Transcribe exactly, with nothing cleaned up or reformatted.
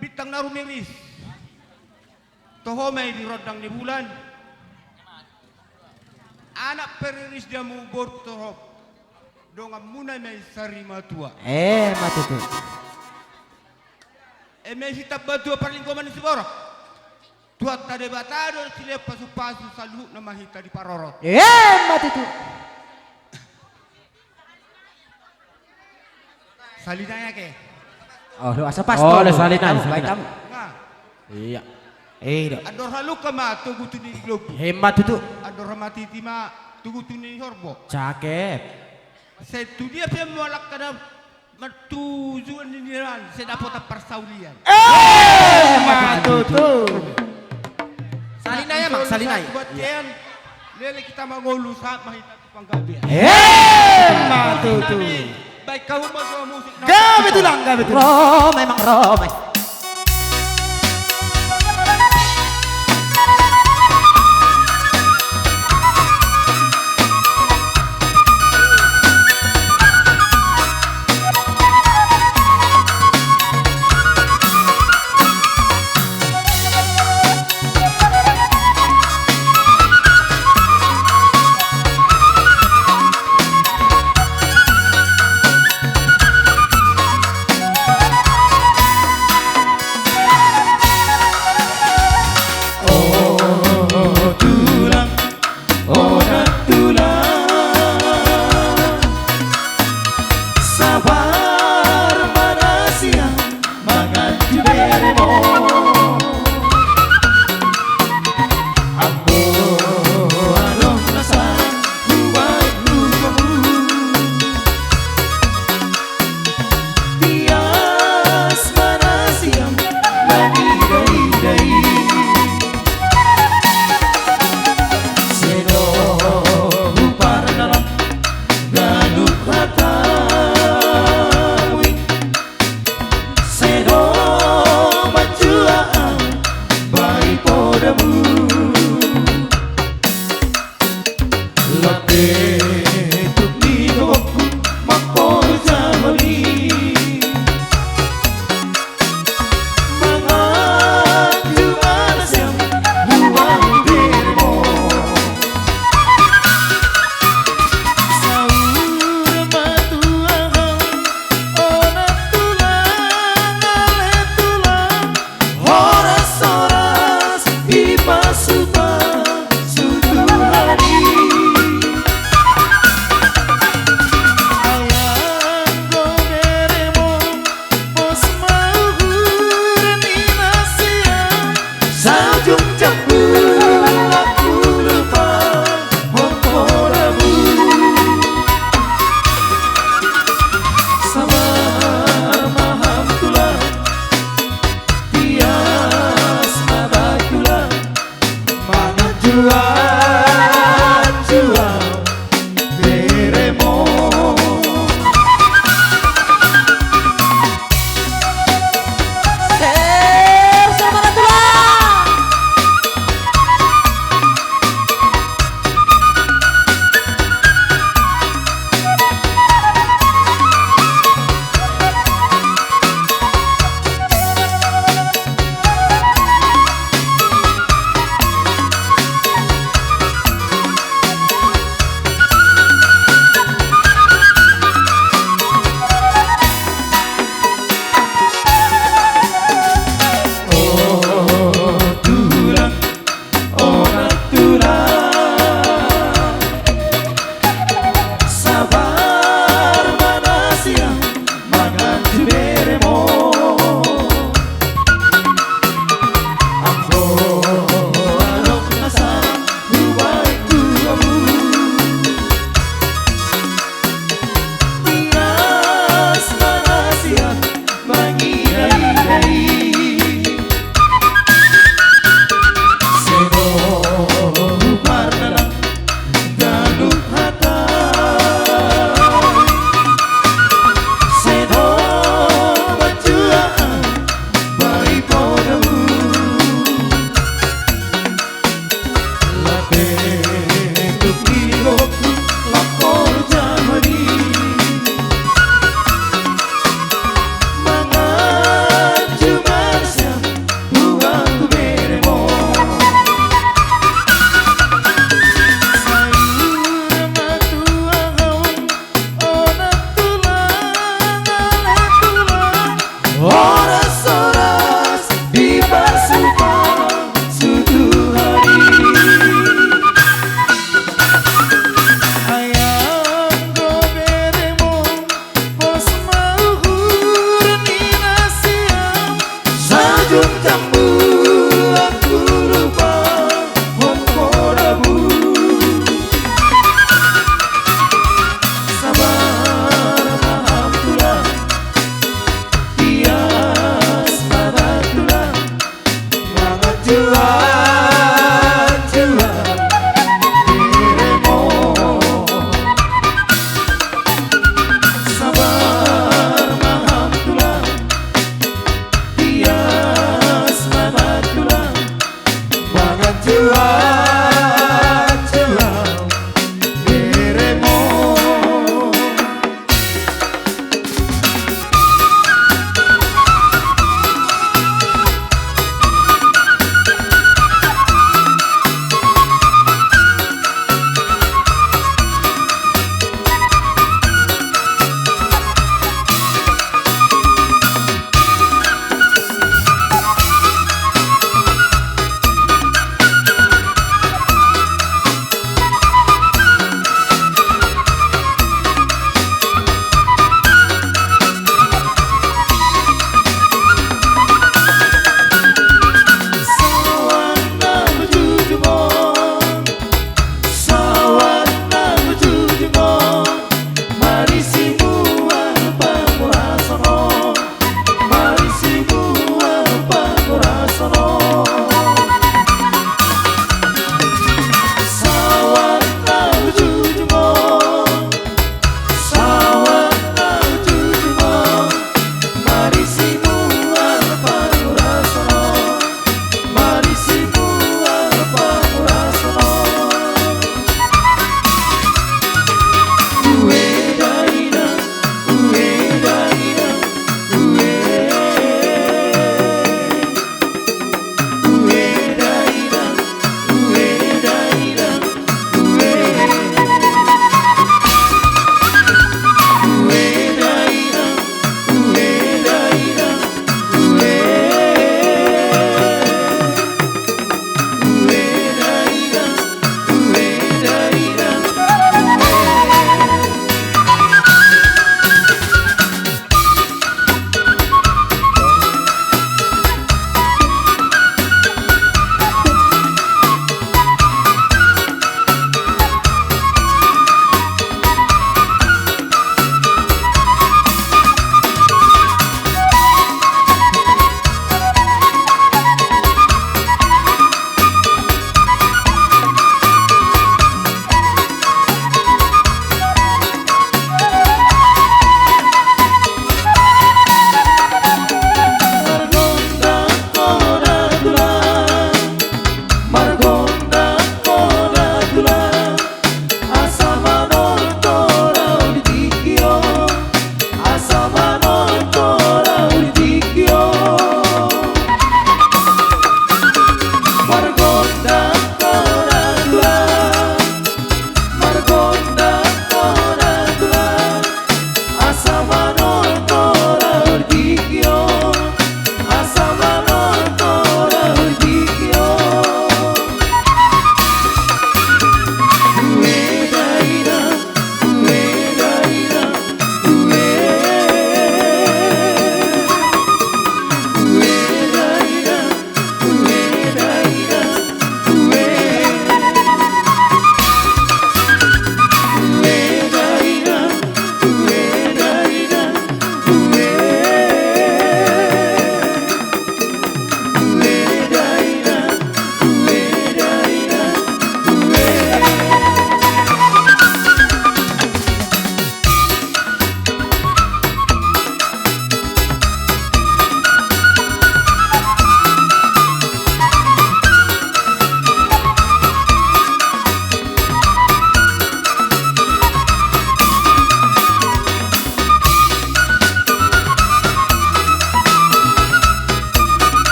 Bintang na rumiris. Toho ma i di rondang ni bulan. Anak periris di hamu boru torop. Donganmuna ma i sarimatua. Emma tutu. Eme sitambatua parlinggoman ni siborok. Tuhanta Debata do silehon pasupasu saluhutna ma hita diparorot. Emma tutu. Salinai ake. Oh, lo asa pas. Oh, lo salinai, salinai. Baik tamu. Nah. Iya. Iya. Andor halumpang ma togu tu ni lombu. Emma tutu. Andor hamatiti ma togu tu ni horbo. Cakep. Sai tu dia pe mualak kada martujuan ni nian, sai dapotan parsaulian. Emma tutu. Salinai, Amang, salinai. Buat tian, lele hita mangolu sahat ma hita tu panggabean. Emma tutu. Baik, kau mau musik. Gabe tulang, gabe tulang. Ro memang ro, baik. O tulang, o tulang, sabar ma na sian manganju beremo. Anggo adong na salah hubaen lumomu, bias ma na sian mangidaidai. Sedo hupardalan ganup hatamu i. Sedo manju Tung jambu